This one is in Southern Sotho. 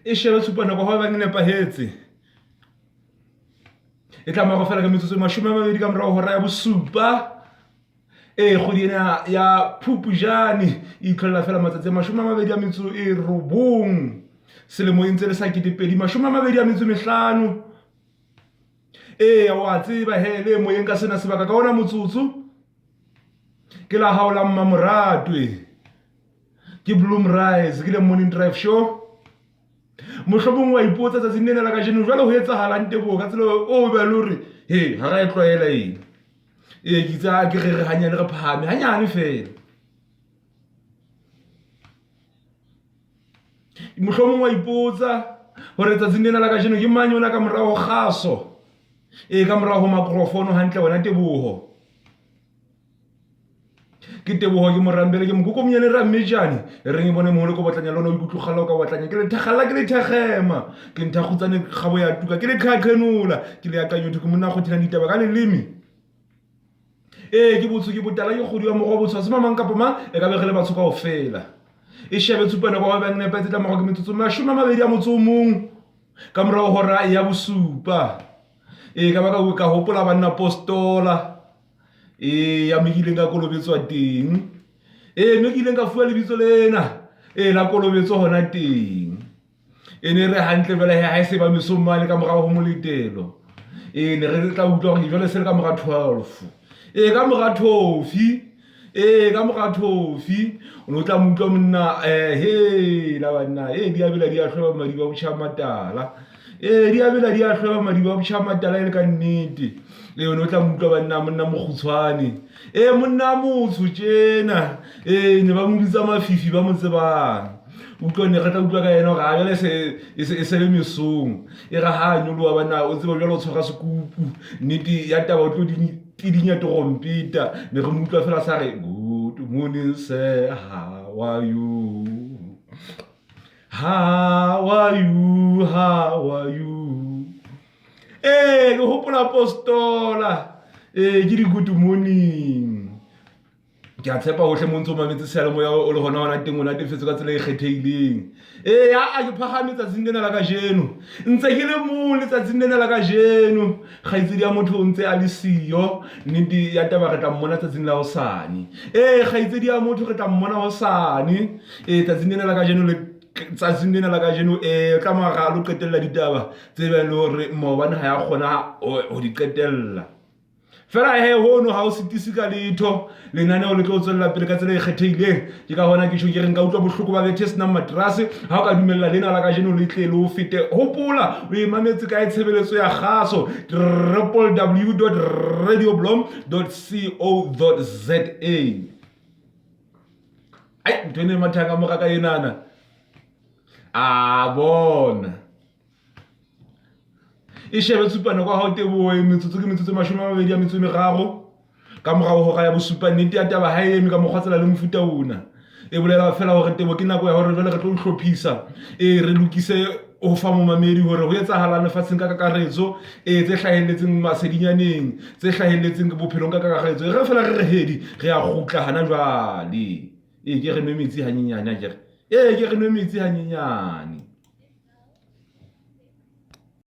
E shebe tshupanako ha e bang e nepahetse. E tla morago fela ka metsotso e 20 ka morago hora ya bosupa. Ee, kgwedi ena ya Phupjane e itlholela fela matsatsi a 29 selemo e ntse le sa 2025. Ee, wa tseba he le moyeng ka sena sebaka ka ona motsotso ke la hao la mmamoratwe ke Bloom Rise ke le Morning Drive Show. Mohlomong wa ipotsa tsatsing lena la kajeno jwale ho etsahalang Teboho ka tsela o be le hore he ha ra e tlwaela eng. Ee, ke itse ke re re hanyane re phahame hanyane fela. Mohlomong wa ipotsa hore tsatsing lena la kajeno ke mang yona ka morao ho kgaso, ee ka morao ho makrofone hantle wena Teboho. Ke Teboho ke Morambele ke mokoko monyane Rammejane e reng e bone moholo ko botlanya le ona o ikutlwagala o ka botlanya ke lethakgalla ke lethekgema ke nthakgutsane kgabo ya tuka ke leqhaqhenola ke le akanyotho ke monna kgothelang ditaba ka leleme. Ee ke botsho ke botala ke kgodu ya morwa botsho ha se mang kapa mang e ka be re le batsho kaofela. E shebe tshupane kwa bang nepahetse tla morago ke metsotso 21 ka morago hora ya bosupa. Ee ka ba ka hopola banna postola ee ya me ke ileng ka kolobetswa teng. Ee mme ke ileng ka fuwa lebitso lena ee la kolobetso hona teng. E ne re hantle jwale he ha e se ba mesong mane ka morao ho moletelo. Ee ne re tla utlwa hore jwale se le ka mora 12. Ee ka mora thofi, ee ka mora thofi o ne o tla mo utlwa monna he la banna ee di a bela di a hlweba madiba botjha matala. Ee di a bela di a hlweba madiba botjha matala e le ka nnete. Ee o ne o tla mo utlwa banna monna mokgutshwane. Ee monna motsho tjena. Ee ne ba mo bitsa mafifi ba mo tsebang. Utlwa ne re tla utlwa ka yena hore ha jwale e se le mesong. E re ha a nyoloha banna o tsebe jwale o tshwara sekupu. Nnete ya taba o tlo tidinya terompeta. Ne re mo utlwa fela sa re good morning sir, how are you? How are you? How are you? Ee ke hopola postola. Ee ke di good morning. Ke a tshepa hohle mo ntse o mametse seyalemoya o le hona hona teng o natefetswe ka tsela e kgethehileng. Ee aa ke phahame tsatsing lena la kajeno. Ntse ke le mong letsatsing lena la kajeno. Kgaitsedi ya motho o ntse a le siyo. Nnete ya taba re tla mmona tsatsing la hosane. Ee kgaitsedi ya motho re tla mmona hosane. Ee tsatsing lena la kajeno le tsatsing lena la kajeno ee o tla ra lo qetella ditaba tse bang le hore maobane ha ya kgona ho di qetella. Fela he hono ha o sitise ka letho, lenaneo le tlo tswella pele ka tsela e kgethehileng. Ke ka hona ke tjho ke re nka utlwa bohloko ba bethe senang materase ha o ka dumella lena la kajeno le tle le o fete. Hopola o e mametse kae tshebeletso ya kgaso www.radioblom.co.za. Ai ntho ena e mathang ka mora ka enana. A bona. E shebe tshupane kwa hao Teboho metsotso ke metsotso e 23 ka morao hora ya bosupa. Nnete ya taba ha e eme ka mokgwa tsela le mofuta ona. E bolela fela hore Teboho ke nako ya hore jwale re tlo hlophisa e re lokise ho fa momamedi hore ho etsahalang lefatsheng ka kakaretso e tse hlahelletseng masedinyaneng tse hlahelletseng bophelong ka kakaretso. E re fela re re hedi re a kgutla hana jwale. Ee ke re nwe metsi hanyenyane akere. Ee ke re nwe metsi hanyenyane.